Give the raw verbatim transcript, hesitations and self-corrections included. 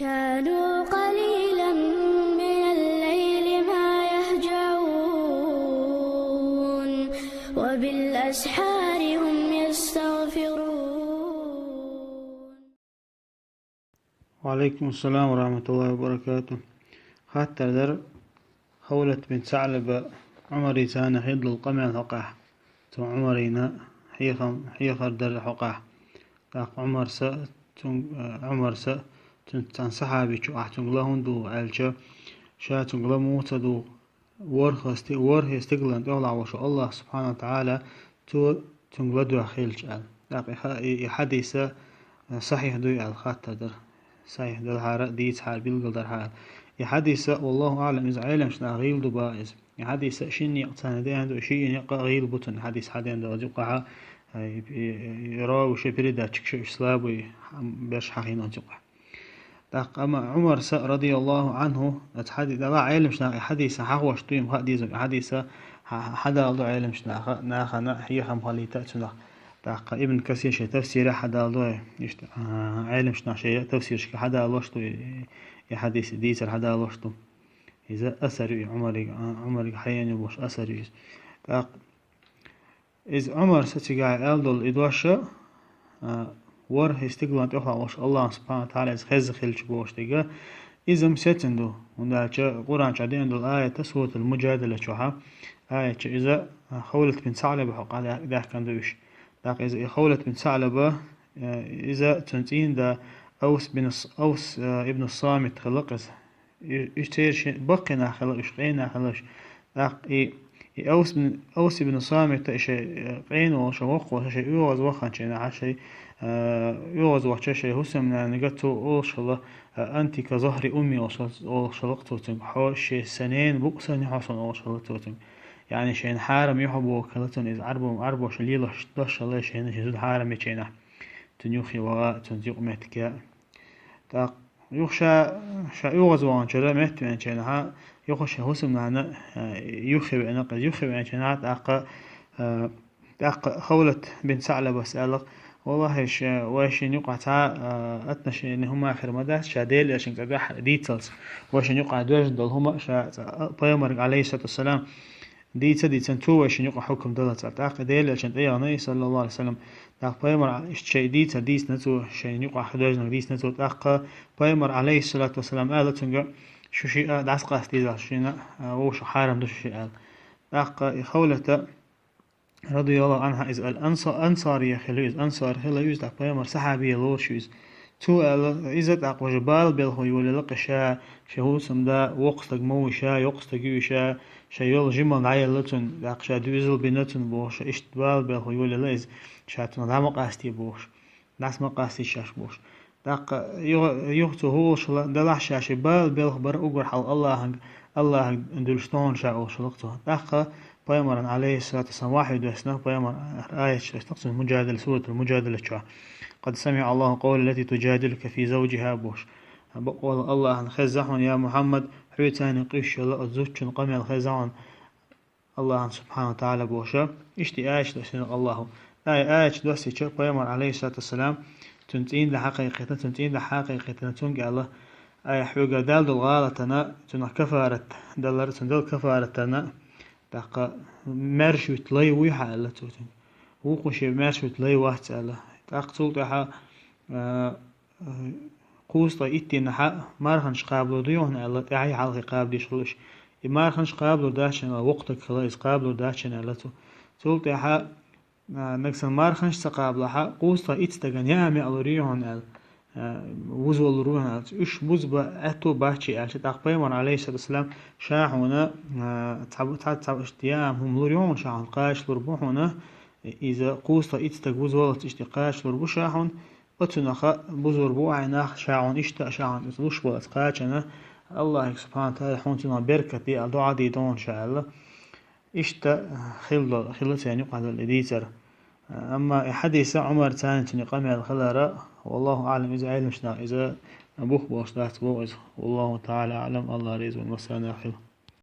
كانوا قليلا من الليل ما يهجعون، وبالأسحار هم يستغفرون. وعليكم السلام ورحمة الله وبركاته. Хаттар дар Хавлат бин СаӀлаба Ӏумарица хинна хилла къамел хьокъехь. Цу Ӏумарина хьехам, хьехар дар хьокъехь. ТӀаккха Ӏумарса, цун, э, Ӏумарса, цун, цхьан сахьабичо ахь цунга ла хӀунда ду аьлча, ша цунга ла муха ца ду, ворхӀе сти-, ворхӀе стигалан тӀехула волчу АллахӀ субхьана ва тагӀала цо цунга ла доьхна хилча аьлла. ТӀаккха и ха-, и, и хьадиса, э, сахьихь дуй аьлла хаттар дара. Сахьихь делхьара, дийцахьара, билгалдархьара. И хьадиса, валлаху аӀлам, иза Ӏеламчу наха гӀийла ду баха иза. И хьадиса шин некъ царна деана ду, шиъ некъа гӀийла бу цунна хьадис хьадеана ду, оцу юкъахьа, э, и, и, и, и ровуша передатчик шу уьш слабый, хьам-, берш хьахийна оцу юкъахь. ТӀаккха амма Ӏумарса, радияллаху Ӏанху, оцу хьади-, дала Ӏеламчу наха и хьадиса хьахош дуй, ма хаьа деза, и хьадиса хьа-, хьадала ду Ӏеламчу наха, нахана хьехам хилийта цунах. ТӀаккха Ибн Касир шен тафсира хьадала ду, иштта, а, Ӏеламчу наха шен тафсирашка хьадалош ду, и, и хьадис дийцар хьадалош ду. Иза асар ю, и Ӏумариг, а, Ӏумариг хьаена ю бохуш асар ю иза. ТӀаккха иза Ӏумарса цигахь аьлла долу и дош, а, ворхӀе стигалан тӀехула волчу АллахӀ субхьана ва тагӀала иза хезна хилча бохуш дерг, иза-м сецна ду, хӀунда аьлча Къуръан чохь деана долу аят Суратул Муджадала чохь, аят чу иза, а, Хавлат бин СаӀлаба хьокъехь даь-, даьхкина ду уьш. ТӀаккха иза и Хавлат бин СаӀлаба, э, иза цуьнан цӀийнда Авс бин С-, Авс, э, ибн Самит хилла иза. И, и церан шен баккхий нах хилла уьш, къена нах хилла уьш. ТӀаккха и, и Авс бин, Авс ибн Самита и шайн, э, къена волуш, воккха волуш, шайн оьгӀаз ваханчу хенахь, шайн, э, оьгӀаз вахча шайн хӀусамнанага цо олуш хилла, э, «Анти ка захри умми», олуш, олуш хилла цо цуьнга, «Хьо шен сан ненан букъ санна ю хьо суна», олуш хилла цо цуьнга. Яъни шайна хьарам ю хьо боху хилла цунна иза, Ӏарбо-, Ӏарбоша лелош дош хилла, шайна шен зуда хьарам йечу хенахь. Цуьнан юххе ваха, цуьнца юкъаметтиг ян. ТӀаккха юха ша, ша оьгӀаз ваханчуьра меттавеанчу хенахьа, юха шен хӀусамнана, э, юххе веана, кхуза юххе веанчу хенахьа, тӀаккха, э, тӀаккха Хавлат бин СаӀлабас аьлла: «Валлахьи, ша, вай шина юкъахь цхьа, э, отношение хӀума хир ма дац, ша Делан элчанга цӀа дуьхьал дийцалц. Вай шина юкъахь доьжна долу хӀума ша цӀа, э, пайхамарга, алейхиссалату вассалам, дийца-дийцина, цо вай шина юкъахь хӀукам далац», аьлла. ТӀаккха Делан элчанна тӀе яхана, саллаллаху алейхи ва саллям, тӀаккха пайхамар иштта шайн дийцар дийцина цо, шайна юкъахь доьжнарг дийцина цо, тӀаккха пайхамар, алейхиссалату вассалам, аьлла цуьнга: «Шу шиъ а дӀасакъастийзалаш, шина а вовшах хьарам ду шу шиъ», аьлла. ТӀаккха и Хавлата, радияллаху анхьа, иза ал-анса-, ансария хилла иза, ансар хилла иза, тӀаккха пайхамар сахьабия лоруш иза. Цо аьлла, иза тӀаккха важа бала белхо йолаелла кхин ша, шен хӀусамда воккха стаг ма ву ша, йоккха стаг ю ша, ша йолу жимал дӀаелла цунна, тӀаккха ша дуьзал бина цунна бохуш, иштта бала белхо йолаелла иза, ша цунах дӀа ма къастае бохуш, дӀаса ма къастийша шаьш бохуш. ТӀаккха юха, юха цо хӀу олуш хилла, делахь ша шен бала белха бара уггар хьалха Аллахьанга, Аллахьанга дуьллуш ду хьуна ша олуш хилла цо. ТӀаккха пайхамарна, алейхиссалату вассалам, вахьйу доьссина, пайхамар аяташ доьссина, цуьнан Муджадала, суратул Муджадала чохь: «Къад самиӀа Аллаху къавла ллати туджадилука фи завджиха», бохуш. Бакъволу Аллахьан хезна хьуна, я Мухьаммад, хьоьца къуьйсуш йолу оцу зудчун къамел хезна хьуна Аллахьан субхьана ва тагӀала бохуша. Иштта и аяташ доьссина Аллахьо. Ай, аяташ доьссича, пайхамар, алейхиссалату вассалам, цуьнан цӀийнда хьакхайкхийтина, цуьнан цӀийнда хьакхайкхийтина, цуьнга аьлла: «Ай, хьоьгара Далла долу гӀалатана, цунах кафарат далар, цуьнан Далла кафарат дарна, тӀаккха маьрша витта лай вуй хьан», аьлла цо цуьнга. «Вукху шен маьрша витта лай вац», аьлла. ТӀаккха цул тӀаьхьа, а, кхузткъе иттаннахьа марханаш кхабалур дуй хьуна аьлла, тӀаьхьа хьалхе кхабадеш хуьлуш. И марханаш кхабалур дац шена аьлла, воккха стаг хилла иза, кхабалур дац шена аьлла цо. Цул тӀаьхьа, а, нагахь санна марханаш ца кхабалахьа, кхузткъе итт стагана яа меалур юй хьуна аьлла, а, вузавалур ву хьуна аьлла. Уьш буза бан аьтто бац шен аьлча, тӀаккха пайхамар, алейхиссалату вассалам, ша хьуна, а, цхьа, цхьа, цхьа иштта яа хӀума лур ю хьуна ша хьуна, кхачалур бу хьуна, иза кхузткъе итт стаг вузаваллалц иштта кхачалур бу ша хьуна, оцунах бузур бу ахьа нах ша хьуна иштта, ша хьуна иза луш бу аса кхачана, Аллахьига субхьана ва тагӀала хьуна цунах беркат де аьлла, дуӀа де ду хьуна ша аьлла. Иштта хилла, хилла церан юкъахь долу и дийцар. Амма и хьадиса Ӏумарца цуьнан къамел хилара, валлаху аӀлам, иза Ӏеламчу наха иза бух болуш дац боху иза. Валлаху тагӀала аӀлам, Аллахь реза ван массарна хила.